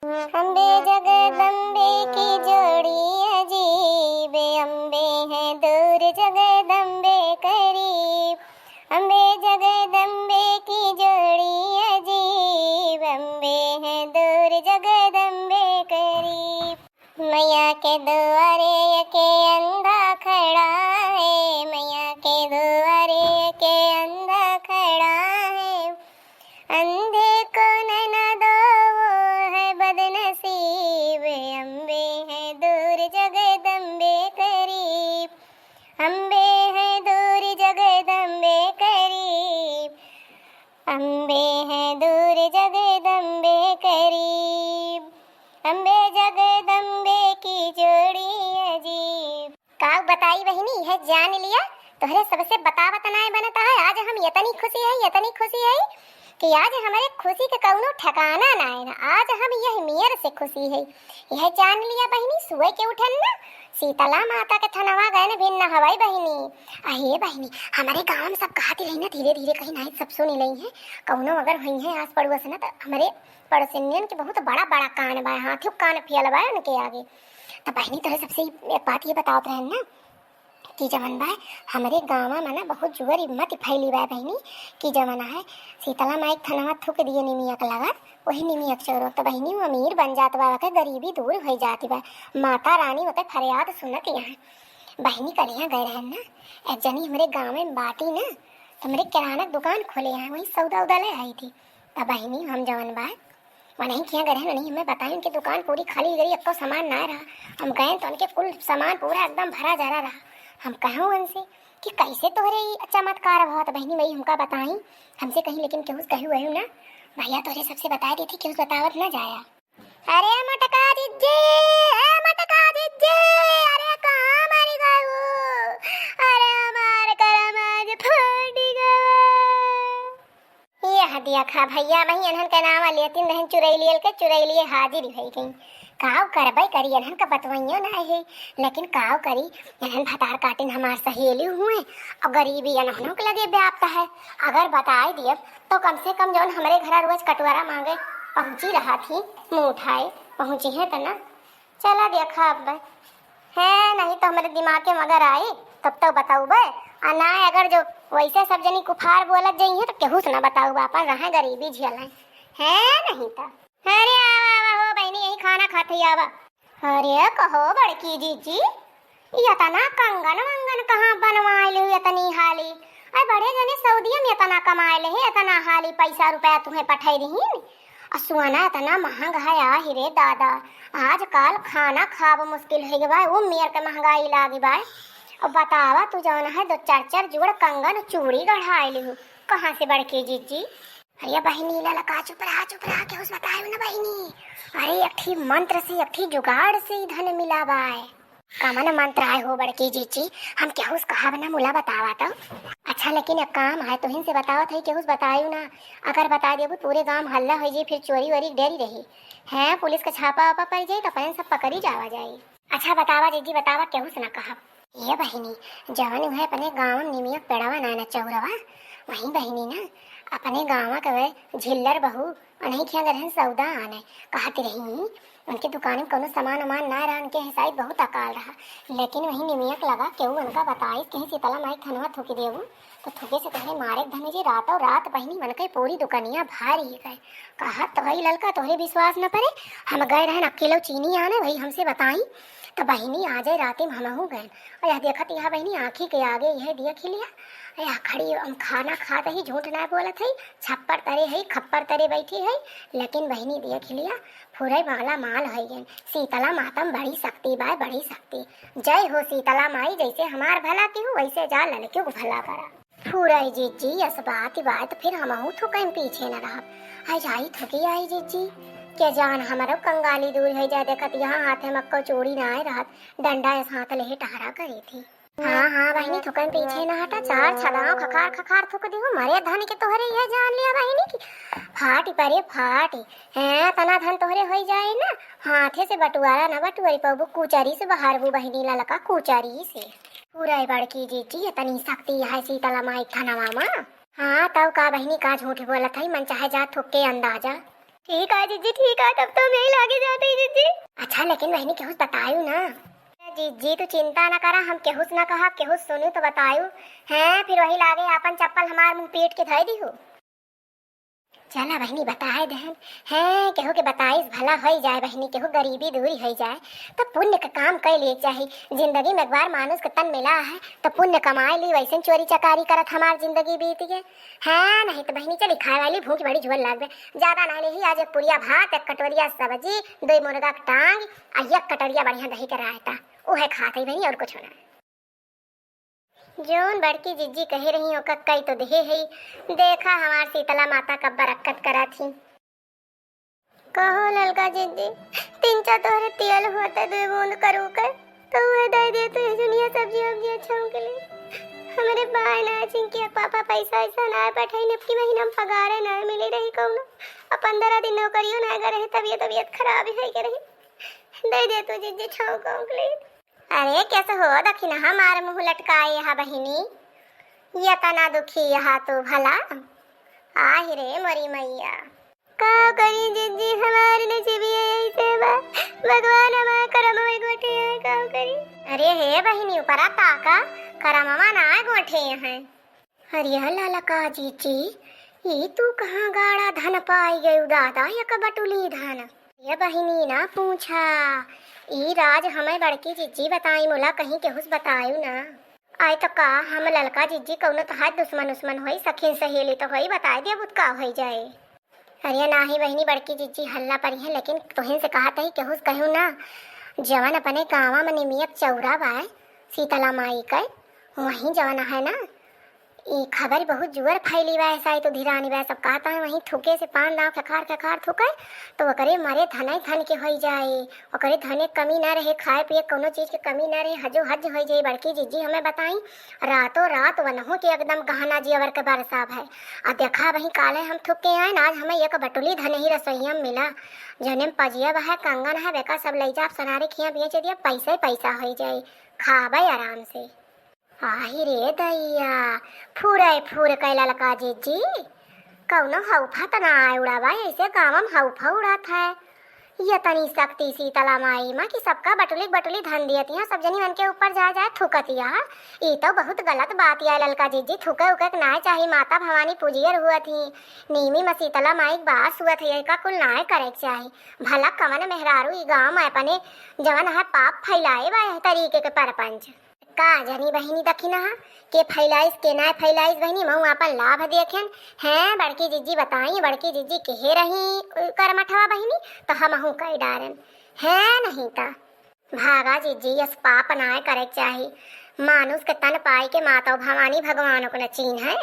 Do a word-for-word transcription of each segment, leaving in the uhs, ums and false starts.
अम्बे जगदम्बे की जोड़ी अजीब, अम्बे है दूर जगदम्बे करीब। अम्बे जगदम्बे की जोड़ी अजीब, अम्बे है दूर जगदम्बे करीब। मैया के दुआरे एके अंधा खड़ा है, मैया के दुआरे एके अंधा खड़ा है। अंधे को नैना दो, वो है बदनसीब। अम्बे है दूर जगदम्बे करीब, अम्बे है दूर जगदम्बे करीब। अम्बे है दूर जगदम्बे करीब, अम्बे जगदम्बे की जोड़ी अजीब। का बताई बहिनी, यह जान लिया, तोहरे सबसे बतावत नाय बनता है। आज हम इतनी खुशी है, इतनी खुशी है कि आज हमरे खुशी के कौनो ठिकाना नाय ना। आज हम यह मेर से खुशी है, यह जान लिया बहिनी। सुबह के उठन ना, शीतला माता के थनवा गए न, बिन नहवाई बहिनी। अहे बहिनी, हमरे गाँव में सब कहती रही ना, धीरे धीरे कहीं नाई सब सुनी लई है। कौनो अगर हुई है आस पड़ोस ना, तो हमरे पड़ोसिनियन के बहुत बड़ा बड़ा कान बा, हाथी कान फेल बा उनके आगे। तो बहिनी, तोहरे सबसे एक बात ये बतावत रहन ना कि जवन बा, हमरे गाँव में ना बहुत जुअर हिम्मत फैली बा बहिनी, कि जवन है शीतला माई के थनवा थूक दिए निमिया के लगत, वही निमिया के चौरो। तो बहिनी, वो अमीर बन जात बा, ओके गरीबी दूर हो जाती बा। माता रानी ओके फरियाद सुनत यहाँ। बहिनी, कलिया गए रहन ना, एक जनी हमरे गाँव में बाटी ना, तो हमरे किराना दुकान खोले हैं, वही सौदा उदा ले आई थी। तब बहिनी, हम जवन बा, वनही किया गए रहन, वनही हमें बताई, उनकी दुकान पूरी खाली गई, एक्को सामान ना रहा। हम गए तो उनके कुल सामान पूरा एकदम भरा जरा रहा। हम कहूँ उनसे कि कैसे तोहरे ई चमत्कार बहुत बहिनी, वही हमका बताई, हमसे कहीं लेकिन केहू कहू वही ना। भैया, तोहरे सबसे बताए देती, केहू बतावत ना जाया। अरे मटका जिज्जी, ए मटका जिज्जी, अरे कहाँ मर गऊ? अरे हमार करम आज फट गवा। यह देखा भैया, वही इन्हन के नाम लेतिन रहन, चुरैलियल के चुरैलिये हाजिर भई गई। काव करबै करी, इन्हन का बतवइयो ना है, लेकिन काव करी, इन्हन भतार काटिन हमार सहेली हुए, और गरीबी इन्हनों के लगे व्याप्त है। अगर बताई दियब, तो कम से कम जौन हमरे घरा रोज कटोरा मांगे पहुँची रहा थी, मुँह उठाए पहुँची है तो ना। चला देखा अब, है नहीं तो हमरे दिमाग के मगर आई, तब तो बताऊबे। आ ना, अगर जो वैसे सब जनी कुफार बोलत जई है तो केहू से ना बताऊबे, अपन रहे गरीबी झेलें, है नहीं तो। अरे आवा, आवा हो बहिनी, यही खाना खात ही आवा। अरे कहो बड़की जीजी, ये इतना कंगन वंगन कहाँ बनवाए ले इतनी हाली? अरे बड़े जने सऊदिया में इतना कमाए ले, इतना हाली पैसा रुपया तुम्हें पठाई दीन। आ सोना इतना महंग है, आ ही रे दादा, आजकल खाना खाब मुश्किल हो गवा, वो मेर के महंगाई लागी बा। अब बतावा तू जौन है दो चार चार जोड़ कंगन चूड़ी गढ़ाए ले, कहाँ से बड़की जीजी? अरे बहिनी, ललका चुप रहा, चुप रहा, केहू से बतायो ना बहिनी। अरे एक ठी मंत्र से, एक ठी जुगाड़ से ई धन मिला बाय। कमन मंत्र आय हो बड़की जीजी, हम केहू से कहब ना, मुला बतावा तो। अच्छा लेकिन एक काम है, तुहिन से बतावत है, केहू से बतायो ना। अगर बता देबू पूरे गांव में हल्ला हो जाई, फिर चोरी वोरी के डरी रही। हैं, पुलिस के छापा वापा पड़ जाई तो अपन सब पकड़ी जावा जाई। अच्छा बतावा जीजी, बतावा, केहू से ना कहब। ये बहिनी, जवन उहे अपने गाँव निमिया पेड़वा ना, ना चौरवा, वही बहिनी ना, अपने गाँव के वह झिल्लर बहू, उन्हीं के यहाँ गरहन सौदा आने, कहती रही, उनके दुकान में कौनो सामान उमान ना रहा, उनके हिसाब बहुत अकाल रहा, लेकिन वही निमिया के लगा केहू उनका बताई, कहीं शीतला माई खनवा थूकी देबू, तो थूके से तोहरे मारे के धनी जी, रातों रात बहिनी मन के पूरी दुकनिया भारी गए। कहत तो वही ललका, तोहरे विश्वास न पड़े, हम गए रहन अकेलो चीनी आने, वही हमसे बताई, तो बहिनी आ जाए रात में हमहू गए। और यह देखत यह बहिनी आँखी के आगे यह देख ही लिया, यह खड़ी हम खाना खात ही, झूठ ना बोलत है, छप्पर तरे है, खप्पर तरे बैठी है, लेकिन बहिनी देख ही लिया, पूरे माला माल हो गए। शीतला माता में बड़ी शक्ति बाय, बड़ी शक्ति। जय हो शीतला माई, जैसे हमार भला की हो, वैसे जा ललकियों को भला करा। फुरई जीजी, यस बात बात फिर हमहू थुकई पीछे न रहब। आई जाई थुकी आई जीजी, के जान हमरो कंगाली दूर हो जाए। देखत यहाँ हाथे मक्को चूड़ी ना आए रहत, डंडा यस हाथ ले टहरा करी थी। हाँ, हाँ, बहिनी, थुकई पीछे न हटा, चार छदाओ खखार खखार थुक दिहु, मरे धन के तोहरे यह जान लिया बहिनी की फाटी परे फाटी। हैं, तना धन तोहरे होई जाए ना, हाथे से बटुआरा न बटुआरी पबू, कुचरी से बहारबू बहिनी ललका, कुचरी से। पूरा बड़की जीजी, इतनी शक्ति है शीतला माई थनवा मा। हाँ, तब का बहिनी, का झूठ बोलत है, मन चाहे जा थुक के अंदाजा। ठीक है जिज्जी, ठीक है, तब तो हम यही लागे जाते ही जिज्जी। अच्छा, लेकिन बहिनी केहू से बतायू ना। जिज्जी तू चिंता ना करा, हम केहू से ना कहा, केहू से सुनू तो बतायू। हैं, फिर वही लागे आपन चप्पल हमार मुंह पीट के धई दिहू। चला बहिनी बताए देहन। हैं, केहू के बताइस भला होई जाए बहिनी, केहू गरीबी दूरी होई जाए, तब पुण्य का काम कइ लिए चाही। जिंदगी में एक बार मानुष के तन मिला है, तो पुण्य कमाए ली, वैसे चोरी चकारी करत हमार जिंदगी बीत गए। हैं, नहीं तो बहिनी चली खाए वाली भूख बड़ी जुअल लाग बे। ज्यादा नहीं नहीं, आज एक पुड़िया भात, एक कटोरिया सब्जी, दो मुर्गा के टांग, आ एक कटोरिया बढ़िया दही के रायता, उहे खात ही बहिनी, और कुछ ना। जौन बड़की जिज्जी कहे रही, ओका कई तो देहे है। देखा हमार शीतला माता कब बरक्कत करत ही। कहो ललका जिज्जी, तीन चार तोहरे तियल होते, दुई बूंद करू के, तो उहे दे दे तू दुनिया सब्जी वब्जी अच्छा के लिए। हमरे बाय ना चिंकी पापा पैसा ऐसा ना पठाई, नपकी महीना में पगारे ना मिली रही कौनो। अब पंद्रह दिन नौकरियों ना गए रहे, तबियत तबियत खराब ही के रही। दे दे तू जिज्जी छाऊ के लिए। अरे, कैसे हो दखिनहा हमार मुंह लटकाए हा बहिनी? ये तना दुखी हा तू भला? आहि रे मोरी मैया। का करी जिज्जी, हमार नसीबिया ऐसे बा। भगवान हमार करम में गोटे है, का करी? अरे हे बहिनी, ऊपरा ताका, करमवा ना गोटे हैं। अरे ललका जिज्जी, ई तू कहाँ गाड़ा धन पाई गयू दादा, एक बटुली धन? ये बहिनी ना पूछा, ई राज हमें बड़की जिज्जी बताई, मोला कहीं केहू से बतायू ना। आय तो का, हम ललका जिज्जी कौनो तहार दुश्मन उस्मन होई, सखिन सहेली तो होई, बताई दे बुत का होई जाए। अरे नाही बहिनी, बड़की जिज्जी हल्ला परी है, लेकिन तोहिन से कहा तही केहू से कहू ना। जवन अपने गाँव में निमियक चौरा बाय शीतला माई के, वहीं जवन है ना, ई खबर बहुत जुअर फैली बा, ऐसा ही तो धिरानी बा, सब कहता है वहीं थूके से पान दाव खेखार खेखार थूके, तो ओकरे मारे धने धन के होई जाए, ओकरे धने कमी ना रहे, खाए पिए कौनो चीज के कमी ना रहे, हजो हज होई जाए। बड़की जिज्जी हमें बताई, रातों रात वनहु के एकदम गहना जेवर के बरसा भय। आ देखा वहीं काले हम थूक के आए ना, आज हमें एक बटुली धन ही रसोईया में मिला, जौने में पजिया बा है, कंगन है, बेका सब लई जा, आप सनारे खिया बेच दिया, पैसे पैसा होई जाए, खाबे आराम से। आहि रे दैया, फुरै फुर कै ललका जिज्जी, कौनो हौफा त ना आय उड़ावा, ऐसे गाँव में हौफा उड़त है। ये तनी शक्ति शीतला माई मा कि सबका बटुली बटुली धन दियत यहाँ, सब जनी मन के ऊपर जाए जाए थूकत यहाँ। ई तो बहुत गलत बात है ललका जिज्जी, थूके उके के नाय चाही, माता भवानी पूजियर हुअत ही, नीमी मा शीतला माई के बास हुअत है, का कुल नाय करे के चाही। भला कवन मेहरारू ई गाँव में अपने जवन है पाप फैलाए बा यह तरीके के परपंच। का जानी बहिनी दखिनहा, के फैलाइस, के नाय फैलाइस बहिनी, महू आपन लाभ देखेन। हैं, बड़की जिज्जी बताई, बड़की जिज्जी केहे रही, अ, करमठवा बहिनी, तो हमहू कई डारेन। हैं, नहीं ता। भागा जिज्जी, यस पाप नाय करे के चाही। मानुष के तन पाई के माता भवानी भगवान को न चीन्हे।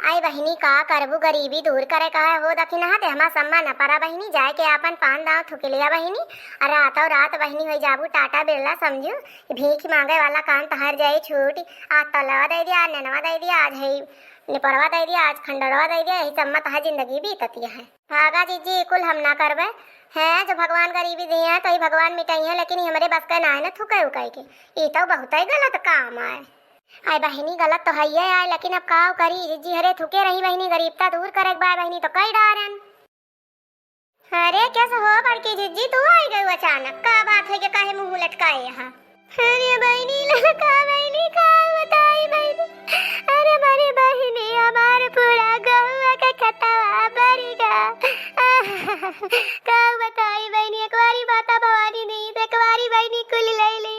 आई बहिनी, का करबू, गरीबी दूर करे का है हो दखिनहा, ते हमा सम्मा न परा बहिनी, जाए के आपन पान दाव थुकिलिया बहिनी, आ रातों रात बहिनी होई जाबू टाटा बिरला समझू, भीख मांगे वाला काम तहार जाई छूटी, आज तलवा दे दिया, आज नेनवा दे दिया, आज है निपरवा दे दिया, आज खंडरवा दे दिया, यही सम्मा तहार जिंदगी बीतती है। भागा जिज्जी, कुल हम ना करबे, हैं जो भगवान गरीबी दिए हैं तो ही भगवान मिटाई है, लेकिन ई हमरे बस के ना है ना थुके उके के, ई तो बहुत ही गलत काम है। आय बहिनी, गलत तो हइये आय, लेकिन अब का करी, जिज्जी हरे थुके रही बहिनी, गरीबता दूर करे के बाय बहिनी, तो कई डारन। अरे, कैसे हो बड़की जिज्जी, तू आई गई अचानक, का बात है के काहे मुंह लटकाए यहाँ? अरे बहिनी, ललका बहिनी, का बताई बहिनी, अरे बड़ी बहिनी, हमार पूरा गहुआ के खतवा बरी गा। का बताई बहिनी, एक बारी माता भवानी नहीं, तो एक बारी बहिनी कुल ले ली।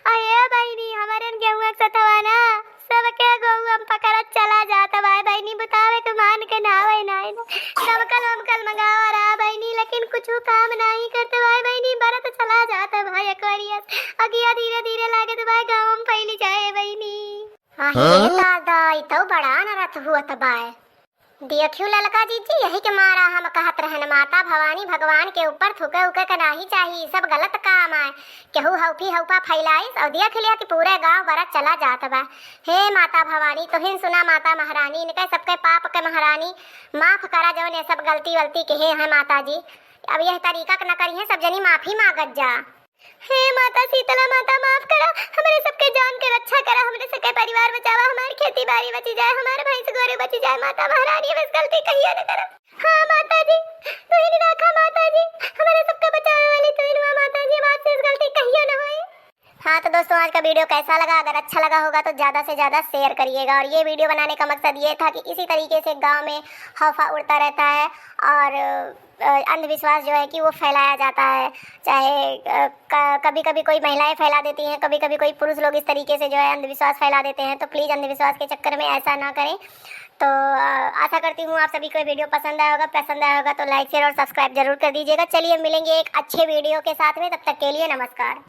अरे बहिनी, हमारन गेहुआ के सतवा ना, सबके गहुआ में पकड़त चला जात बा बहिनी, बुतावे के मान के ना आवे ना आवे। दमकल वमकल मंगावा रहा बहिनी, लेकिन कुछ काम नाही करत बा बहिनी, बरत चला जात बा एक बारी। अगिया धीरे धीरे लागत बा, गाँव में फैली जाए बहिनी। अरे हाँ? दादा, ई तो बड़ा अनरथ हुअत बा। देखियो ललका जिज्जी, यही के मारा हम कहत रहन, माता भवानी भगवान के ऊपर थूके उके के नाही चाही, ई सब गलत काम आय। केहू हौफी हौफा फैलाइस और देख लिया कि पूरे गांव बरत चला जात बा। हे माता भवानी, तोहिन सुना माता महारानी, इनके सबके पाप के महारानी, माफ करा जौन ये सब गलती वलती किहे हैं माता जी। अब यह तरीका के न करिहे, सब जनी माफी मांगत जा। हे माता शीतला माता, माफ करा, हमरे सबके जान के रक्षा करा, हमरे सबके परिवार बचावा, हमार खेती बाड़ी बची जाए, हमार भैंस गोरू बची जाए। माता महारानी, अब ऐस गलती कहियो न करा। हाँ माता जी, तू ही राखा माता जी, हमारे सबका बचावे वाली तू ही हुआ माता जी, अब से इस गलती कहियो ना होए। हाँ तो दोस्तों, आज का वीडियो कैसा लगा? अगर अच्छा लगा होगा तो ज़्यादा से ज़्यादा शेयर करिएगा। और ये वीडियो बनाने का मकसद ये था कि इसी तरीके से गांव में हवा उड़ता रहता है और, अ, अंधविश्वास जो है कि वो फैलाया जाता है। चाहे, अ, क-, कभी-कभी कोई महिलाएं फैला देती हैं, कभी-कभी कोई पुरुष लोग इस तरीके से जो है अंधविश्वास फैला देते हैं। तो प्लीज अंधविश्वास के चक्कर में ऐसा ना करें। तो, अ, आशा करती हूँ आप सभी को ये वीडियो पसंद आया होगा। पसंद आया होगा तो लाइक, शेयर और सब्सक्राइब जरूर कर दीजिएगा। चलिए मिलेंगे एक अच्छे वीडियो के साथ में, तब तक के लिए नमस्कार।